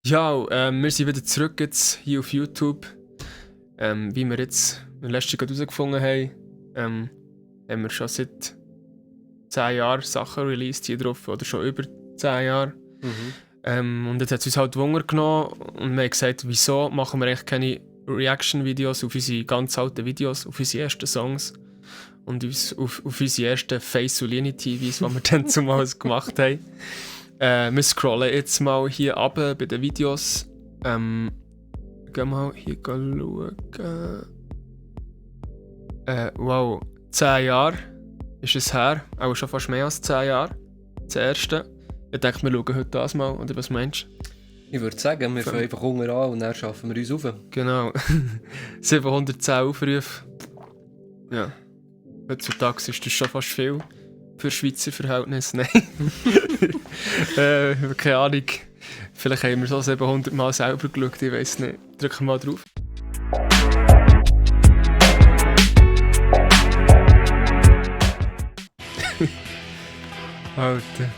Ja, wir sind wieder zurück jetzt hier auf YouTube. Wie wir jetzt letztes Jahr herausgefunden haben, haben wir schon seit 10 Jahren Sachen released hier drauf, oder schon über 10 Jahre. Und jetzt hat es uns halt Wunder genommen und wir haben gesagt, wieso machen wir eigentlich keine Reaction-Videos auf unsere ganz alten Videos, auf unsere ersten Songs und auf unsere ersten Face-Solini-TVs, die wir dann zumals gemacht haben. Wir scrollen jetzt mal hier runter bei den Videos. Gehen mal hier schauen. Wow, 10 Jahre ist es her. Auch schon fast mehr als 10 Jahre. Das erste. Ich denke, wir schauen heute das mal. Oder was meinst du? Ich würde sagen, wir fangen einfach unten an und dann schaffen wir uns auf. Genau. 710 Aufrufe. Ja. Heutzutage ist das schon fast viel. Für Schweizer Verhältnisse, nein. Keine Ahnung. Vielleicht haben wir so 700 Mal selber geschaut, ich weiss nicht. Drücken wir mal drauf. Alter.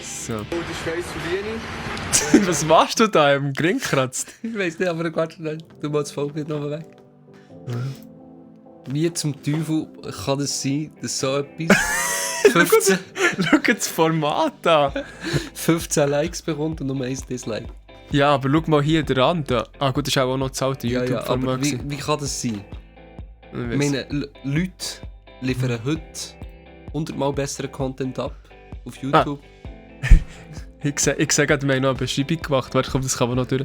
So. Oh, das ist Face-Solini. Was machst du da im Gring kratzt? Ich weiss nicht, aber warte schnell. Du machst das Folge noch weg. Wie zum Teufel kann es sein, dass so etwas 15, Schau das Format an. 15 Likes bekommt und nur 1 Dislike? Ja, aber schau mal hier den Rand. Ah gut, das ist auch noch das alte Ja, YouTube-Format. aber wie kann das sein? Ich Ich meine, Leute liefern heute 100 Mal besseren Content ab auf YouTube. Ich sehe gerade, wir haben noch eine Beschreibung gemacht. Warte, komm, das kann man noch durch.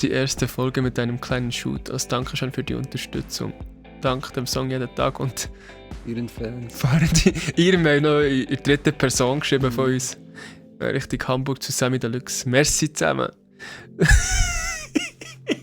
Die erste Folge mit einem kleinen Shoot. Als Dankeschön für die Unterstützung. Dank dem Song jeden Tag und Ihren Fans. fahren die. Ihr habt noch in der dritten Person geschrieben von uns. Richtig Hamburg zu Sammy Deluxe. Merci zusammen.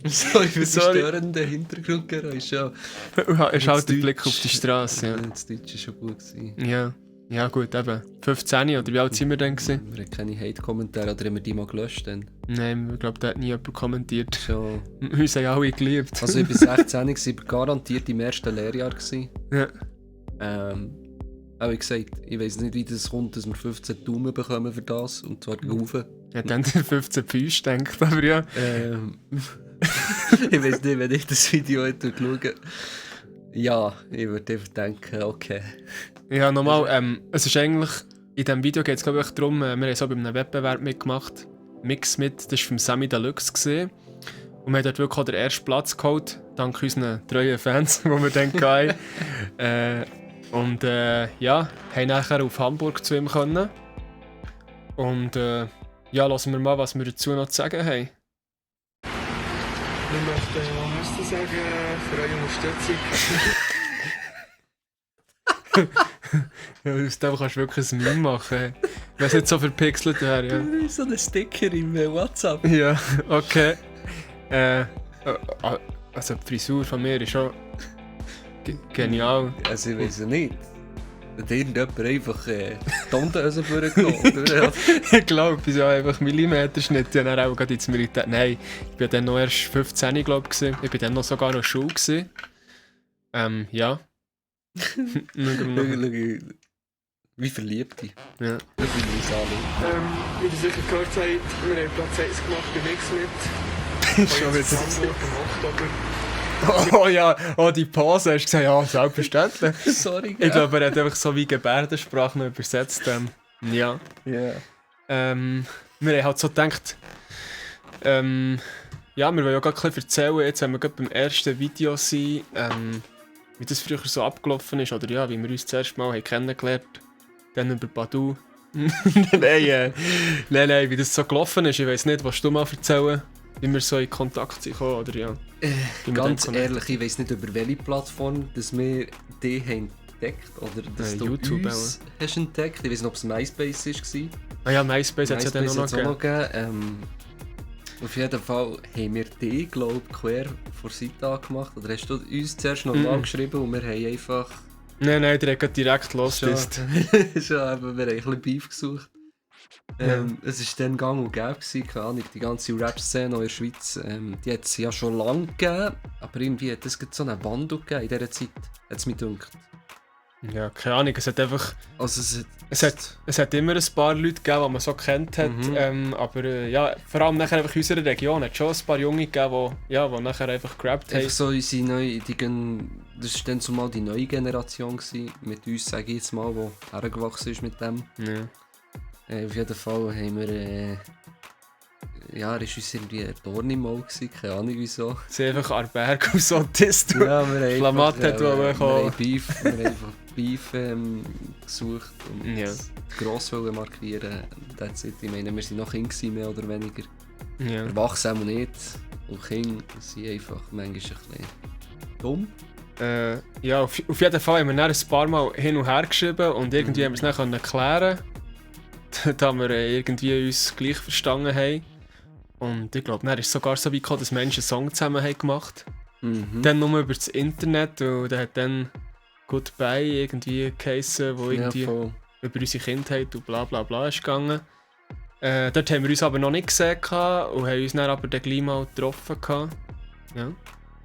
Sorry für das störende Hintergrundgeräusche. Ja, ist halt der Das Blick auf die Straße. Ja. Das Deutsche war schon gut gewesen. Ja, gut, eben. 15 oder wie alt sind wir denn gewesen? Wir haben keine Hate-Kommentare, oder haben wir die mal gelöscht? Dann? Nein, ich glaube, da hat nie jemand kommentiert. Schon. Uns haben alle geliebt. Also ich war 16, ich war garantiert im ersten Lehrjahr. Ja. Aber wie gesagt, ich weiss nicht, wie das kommt, dass wir 15 Daumen bekommen für das, und zwar rauf. Ja, dann der 15 Füße denkt, aber ja. Ich weiss nicht, wenn ich das Video heute schaue. Ja, ich würde einfach denken, okay. Ja, nochmal, es ist eigentlich, in diesem Video geht es glaube ich darum, wir haben so bei einem Wettbewerb mitgemacht, Mix mit, das war vom Sammy Deluxe gesehen. Und wir haben dort wirklich auch den ersten Platz geholt, dank unseren treuen Fans, die wir dann hatten. Und ja, haben nachher auf Hamburg zu ihm können. Und ja, lassen wir mal, was wir dazu noch zu sagen haben. Ich möchte Merci sagen für eure Unterstützung. Ja, aus dem kannst du wirklich ein Meme machen. Wenn es nicht so verpixelt wäre, ja. Du bist so ein Sticker im WhatsApp. Ja, okay. Also die Frisur von mir ist schon genial. Also ich weiss ja nicht. Hat irgendjemand einfach die Tondöse vorgenommen? Ich glaube, ich bin ja einfach Millimeterschnitt. Ich habe dann auch gerade ins Militär. Nein, ich war dann noch erst 15, glaube ich. Ich war dann noch sogar noch Schule gewesen. Ja. Wie verliebt ich. Ja. Das bin ich alle. Wie ihr sicher gehört habt, wir haben Platz 1 gemacht bei Mix mit. Schon Jetzt wieder. Hamburg im Oktober. Oh ja, oh die Pause, hast du gesagt, ja, selbstverständlich. Sorry, Ich glaube, er hat einfach so wie Gebärdensprache noch übersetzt. Ja. Ja. Wir haben halt so gedacht, ja, wir wollen ja gerade ein bisschen erzählen, jetzt wenn wir gerade beim ersten Video sind, wie das früher so abgelaufen ist, oder ja, wie wir uns das erste Mal haben kennengelernt, dann über Badu. Nein, wie das so gelaufen ist, ich weiss nicht, was du mal erzählen, wie wir so in Kontakt sind gekommen, oder ja. Ganz ehrlich, ich weiss nicht, über welche Plattform dass wir die haben entdeckt, oder dass du YouTube uns hast entdeckt. Ich weiss nicht, ob es MySpace war. Ah ja, MySpace hat es ja dann auch noch hat's auch gegeben. noch gegeben. Auf jeden Fall haben wir die, glaube ich, quer vor Seite angemacht. Oder hast du uns zuerst normal geschrieben und wir haben einfach... Nein, der hat gerade direkt losgeschickt. Schon, wir haben ein bisschen Beef gesucht. Es war dann gang und gäbe gewesen, keine Ahnung, die ganze Rap-Szene in der Schweiz, die hat es ja schon lange gegeben, aber irgendwie hat es so einen Wandel gegeben in dieser Zeit, hat es mir gedacht. Ja, keine Ahnung, es hat einfach... Also Es hat immer ein paar Leute gegeben, die man so kennt hat, aber ja, vor allem nachher einfach in unserer Region hat es schon ein paar Junge gegeben, die nachher einfach gerappt haben. einfach so unsere neue, das war dann zumal die neue Generation gewesen, mit uns, sage ich jetzt mal, die hergewachsen ist mit dem. Ja. Auf jeden Fall haben wir, er war uns irgendwie ein Dorn im Auge gewesen, keine Ahnung wieso. Sie einfach an den Berg aus Autist. Ja, wir haben Flamat einfach, hat wir kommen. haben Beef, wir haben einfach Beef gesucht und Ja. gross wollen markieren. That's it. Ich meine, wir waren noch Kinder gewesen, mehr oder weniger. Ja. Erwachsene auch nicht. Und Kinder sind einfach manchmal ein bisschen dumm. Ja, auf jeden Fall haben wir dann ein paar Mal hin und her geschrieben und irgendwie haben wir es dann klären können, da wir irgendwie uns gleich verstanden haben. Und ich glaube, dann ist es sogar so weit gekommen, dass Menschen einen Song zusammen haben gemacht haben. Dann nur über das Internet und der hat dann Goodbye irgendwie geheissen, wo irgendwie voll. über unsere Kindheit und bla bla bla ist gegangen. Dort haben wir uns aber noch nicht gesehen und haben uns dann aber den gleich mal getroffen. Ja.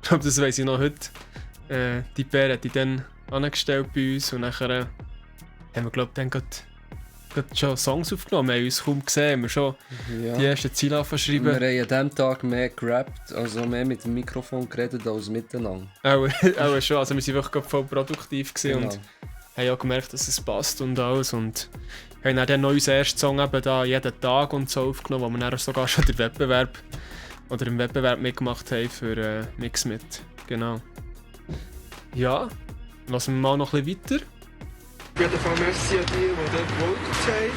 Ich glaube, das weiss ich noch heute. Die Bär hat die dann angestellt bei uns und nachher haben wir, glaube ich, dann gerade schon Songs aufgenommen. Wir haben uns kaum gesehen, haben wir schon Ja. die ersten Ziele Wir angeschrieben. haben an diesem Tag mehr gerappt, also mehr mit dem Mikrofon geredet als miteinander. Auch schon, also wir waren wirklich gerade voll produktiv gewesen und haben auch gemerkt, dass es passt und alles. Und haben dann noch unseren ersten Song eben da jeden Tag und so aufgenommen, wo wir dann sogar schon im Wettbewerb mitgemacht haben für Mix mit. Genau. Ja, lassen wir mal noch ein bisschen weiter. Auf jeden Fall merci an die dort gewotet haben.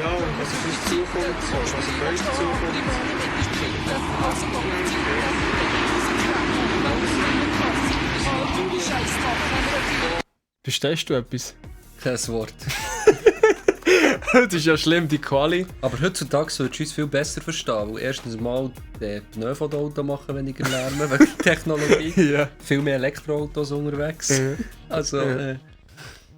Ja, und was auf uns zukommt, was auf euch zukommt. Verstehst du etwas? Kein Wort. Das ist ja schlimm, die Quali. Aber heutzutage solltest du uns viel besser verstehen, weil erstens mal die Pneu von den Autos machen weniger Lärm wegen der Technologie. Ja. Viel mehr Elektroautos unterwegs. Also,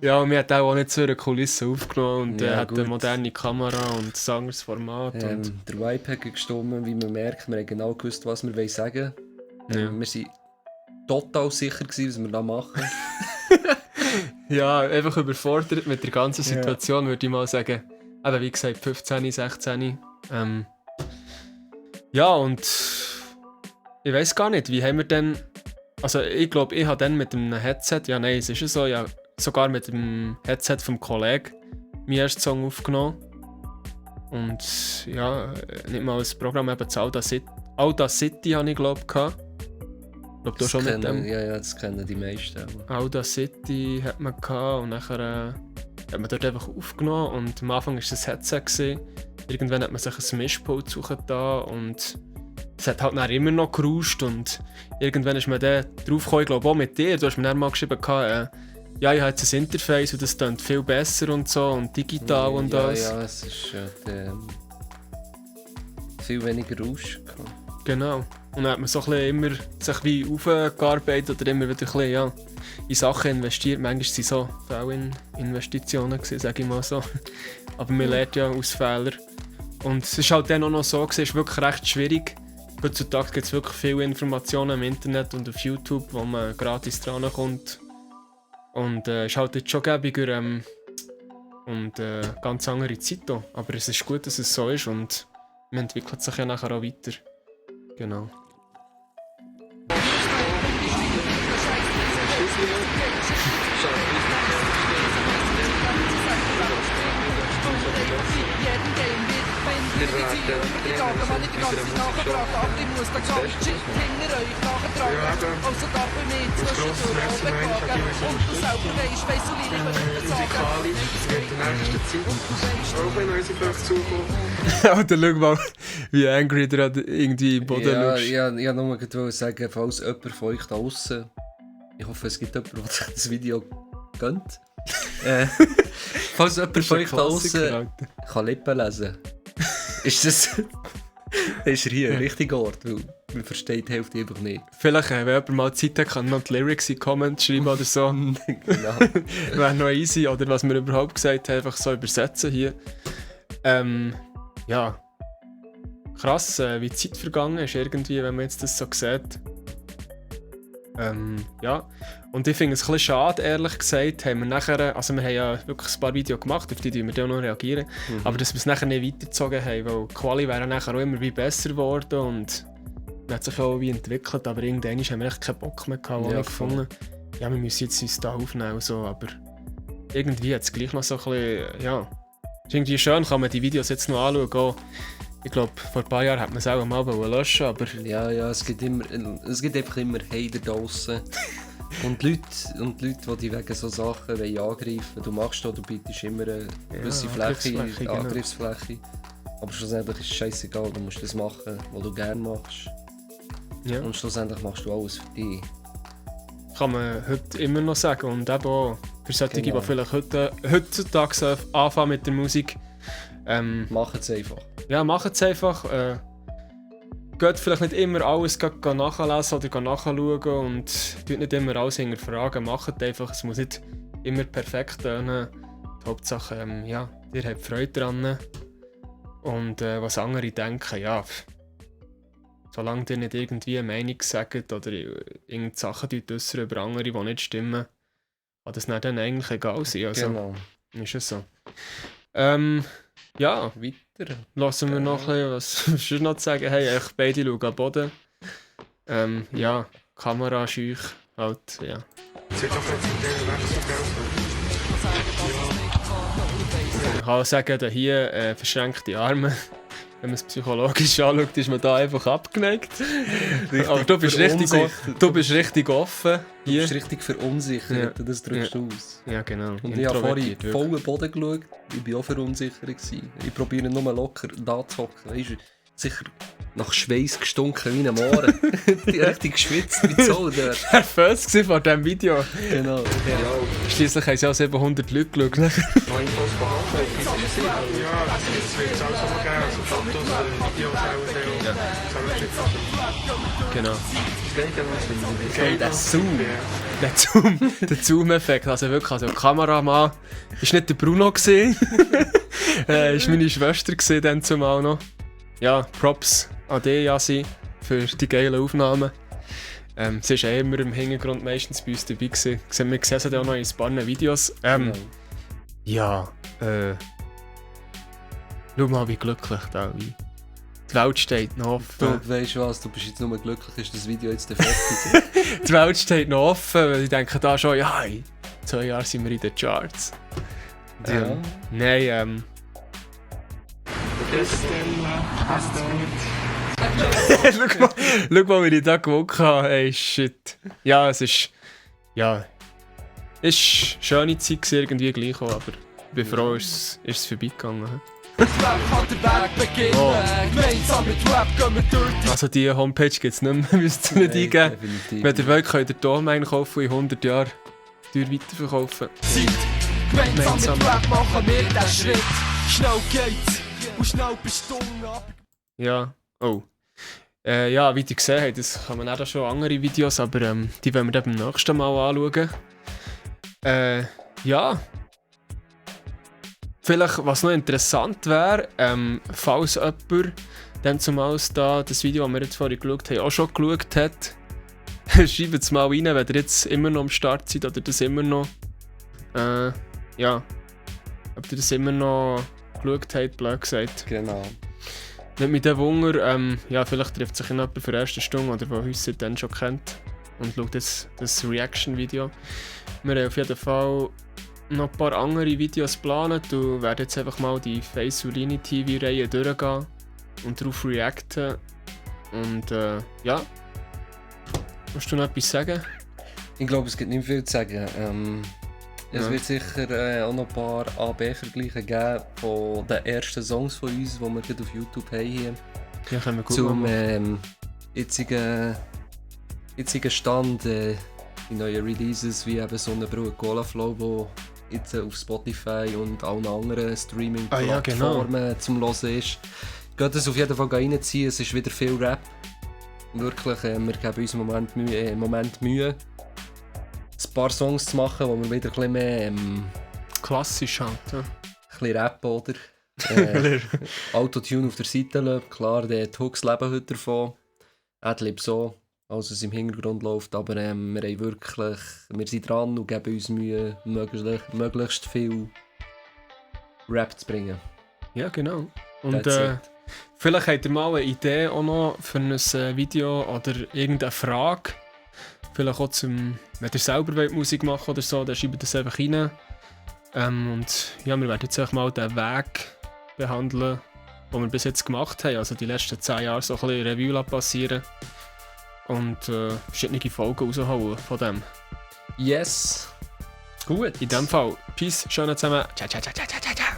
Ja, und wir haben auch nicht so eine Kulisse aufgenommen und Ja, hat eine gut. moderne Kamera und ein anderes Format. Und der Vibe hat gestimmt, wie man merkt. Wir haben genau gewusst, was wir sagen wollen. Ja. Wir waren total sicher gewesen, was wir da machen. ja, einfach überfordert mit der ganzen Ja. Situation, würde ich mal sagen. Eben wie gesagt, 15, 16. Ja, und ich weiß gar nicht, wie haben wir denn. Also, ich glaube, ich habe dann mit einem Headset, ja, nein, es ist ja so, ja, sogar mit dem Headset vom Kollegen meinen ersten Song aufgenommen. Und ja, nicht mal das Programm, eben das Audacity habe ich, glaube ich, gehabt. Ich glaube, du Das schon mit kennen- dem. Ja, das kennen die meisten. Aber. Audacity hat man gehabt und nachher hat man dort einfach aufgenommen und am Anfang war es ein Headset gewesen. Irgendwann hat man sich ein Mischpult suchen da und es hat halt dann immer noch gerauscht und irgendwann ist man dann drauf gekommen, ich glaube auch mit dir, du hast mir dann mal geschrieben, ja, ich habe jetzt ein Interface und das klingt viel besser und so und digital und ja, alles. Ja, es ist viel weniger Rausch. Genau. Und dann hat man so ein bisschen immer sich wie aufgearbeitet oder immer wieder ein bisschen, ja, in Sachen investiert. Manchmal waren es so Fehlinvestitionen, sage ich mal so. Aber man lernt ja aus Fehlern. Und es ist halt dann auch noch so, es ist wirklich recht schwierig. Heutzutage gibt es wirklich viele Informationen im Internet und auf YouTube, wo man gratis drankommt. Und es ist halt jetzt schon gäbiger und ganz andere Zeit auch. Aber es ist gut, dass es so ist und man entwickelt sich ja nachher auch weiter. Genau. Musikalisch wird in der nächsten Zeit auch in unsere Böcke zukommen. Alter, schau mal, wie angry der irgendwie im Boden Ja, schaust. ich wollte nur gerade sagen, falls jemand von euch da draussen, ich hoffe, es gibt jemanden, der sich das Video gönnt. Falls jemand von euch da draussen kann Lippen lesen, ist das ist hier ein richtiger Ort, weil man versteht die Hälfte einfach nicht. Vielleicht, wenn jemand mal Zeit hat, kann noch die Lyrics in die Comments schreiben oder so. Genau. Wäre noch easy. Oder was wir überhaupt gesagt haben, einfach so übersetzen hier. Ja. Krass, wie die Zeit vergangen ist irgendwie, wenn man jetzt das so sieht. Ja, und ich finde es ein bisschen schade, ehrlich gesagt, haben wir nachher, also wir haben ja wirklich ein paar Videos gemacht, auf die wir dann noch reagieren, aber dass wir es nachher nicht weitergezogen haben, weil die Quali wäre nachher auch immer wie besser geworden und man hat sich auch wie entwickelt, aber irgendwann haben wir echt keinen Bock mehr gehabt, Ja, gefunden. Ja, wir müssen jetzt uns da aufnehmen und so, aber irgendwie hat es gleich noch so ein bisschen, ja, ist irgendwie schön, kann man die Videos jetzt noch anschauen. Auch, ich glaube, vor ein paar Jahren hat man es auch mal löschen, aber Ja, es gibt einfach immer Hater draussen. Und Leute, die dich wegen so Sachen angreifen wollen. Du machst da, du bietest immer eine gewisse Angriffsfläche, Angriffsfläche. Aber schlussendlich ist es scheißegal, du musst das machen, was du gerne machst. ja, Und schlussendlich machst du alles für dich. kann man heute immer noch sagen. Und eben auch für solche, Genau. die vielleicht heutzutage anfangen mit der Musik, Mach es einfach. ja, macht es einfach. Geht vielleicht nicht immer alles nachlesen oder nachschauen und tut nicht immer alles hinterfragen. Macht einfach, es muss nicht immer perfekt tönen. Die Hauptsache, ja, ihr habt Freude dran. Und was andere denken, ja, solange ihr nicht irgendwie eine Meinung sagt oder irgendwelche Sachen äußern über andere, die nicht stimmen, kann das dann eigentlich egal sein. Also, Genau. ist es so. Ja, Weiter. lassen wir noch ein bisschen, was sonst noch zu sagen. Hey, echt beide schauen am Boden. Ja, Kamera schüch, halt, ja. Es wird doch jetzt in der Wechsel, Ich kann auch sagen, da hier verschränkte Arme. Wenn man es psychologisch anschaut, ist man da einfach abgeneigt. Aber du bist richtig offen. Du Hier. bist richtig verunsichert Ja. und das drückst du aus. Ja, genau. Und ich habe vorhin Introvertiert, voll am Boden geschaut, ich war auch verunsichert gewesen. Ich probiere nur locker da zu hocken. Weißt du, sicher nach Schweiß gestunken wie ein Mohren. Die richtig geschwitzt wie Zoll dort. nervös gewesen vor diesem Video. Genau. Schliesslich haben sie auch 700 Leute geschaut. noch Infos behalten. Ja, das wird es auch so geben. Also Fotos, Videos, auch Ja. Genau. Geil, der Zoom. Der Zoom-Effekt. Also wirklich, also der Kameramann ist nicht der Bruno gewesen. Ist meine Schwester gewesen, dann zumal noch. Ja, Props an dich, Yassi, für die geilen Aufnahmen. Sie war immer im Hintergrund meistens bei uns dabei gewesen. Wir sehen sie dann auch noch in ein paar Videos. Ja, schau mal, wie glücklich da wie. Die Welt steht noch offen. Du weißt was, du bist jetzt nur glücklich, ist das Video jetzt fertig. Die Welt steht noch offen, weil ich denke da schon, ja, in 2 Jahren sind wir in den Charts. Ja. Nein, schau mal, wie ich da gewunken habe. Ey, shit. Ja, es ist. Ja. Es war eine schöne Zeit gewesen, irgendwie gleich auch, aber ich bin froh, ist es vorbeigegangen. Oh. Also die Homepage gibt es nicht mehr, müsst ihr nicht eingeben. Definitiv. Wenn ihr wollt, könnt ihr Domain kaufen und in 100 Jahren teuer weiterverkaufen. Gemeinsam mit Rap machen wir den Schritt. Schnell geht's und schnell bist du ab. Ja, oh. Ja, wie ihr gesehen habt, das kann man auch schon andere Videos, aber die wollen wir dann beim nächsten Mal anschauen. Ja. Vielleicht, was noch interessant wäre, falls jemand dann zumals da das Video, das wir jetzt vorhin geschaut haben, auch schon geschaut hat, schreibt es mal rein, wenn ihr jetzt immer noch am Start seid oder das immer noch, ja, ob ihr das immer noch geschaut habt, blöd gesagt. Genau. Nicht mit dem Wunder, ja, vielleicht trifft sich jemand für die erste Stunde oder der uns dann schon kennt und schaut jetzt das Reaction-Video. Wir haben auf jeden Fall noch ein paar andere Videos geplant. Du werden jetzt einfach mal die Face Ulini TV-Reihe durchgehen und darauf reacten. Und ja. Willst du noch etwas sagen? Ich glaube, es gibt nicht viel zu sagen. Es Ja. wird sicher auch noch ein paar AB-Vergleiche geben von den ersten Songs von uns, die wir gerade auf YouTube haben hier. Ja, können wir gut Zum machen. jetzigen Stand, die neuen Releases wie eben Sonnenbrut, Cola Flow, die jetzt auf Spotify und allen anderen Streaming-Plattformen zum Hören ist. Geht es auf jeden Fall reinziehen, es ist wieder viel Rap. Wirklich, wir geben uns im Moment Mühe, ein paar Songs zu machen, wo wir wieder ein bisschen mehr Klassisch halt. Ja. ein bisschen rappen, oder? Autotune auf der Seite lassen, klar, die Hooks leben heute davon. Adlib so. als es im Hintergrund läuft, aber wir sind dran und geben uns Mühe, möglichst viel Rap zu bringen. Ja, genau. Und That's it. vielleicht habt ihr mal eine Idee auch noch für ein Video oder irgendeine Frage. Vielleicht auch wenn ihr selber Musik machen wollt oder so, dann schreibt das einfach rein. Und ja, wir werden jetzt auch mal den Weg behandeln, den wir bis jetzt gemacht haben. Also die letzten 10 Jahre so ein bisschen Revue passieren. Und verschiedene Folgen rausholen von dem. Yes. Gut. In dem Fall, Peace, schön zusammen. Ciao, ciao, ciao, ciao, ciao, ciao.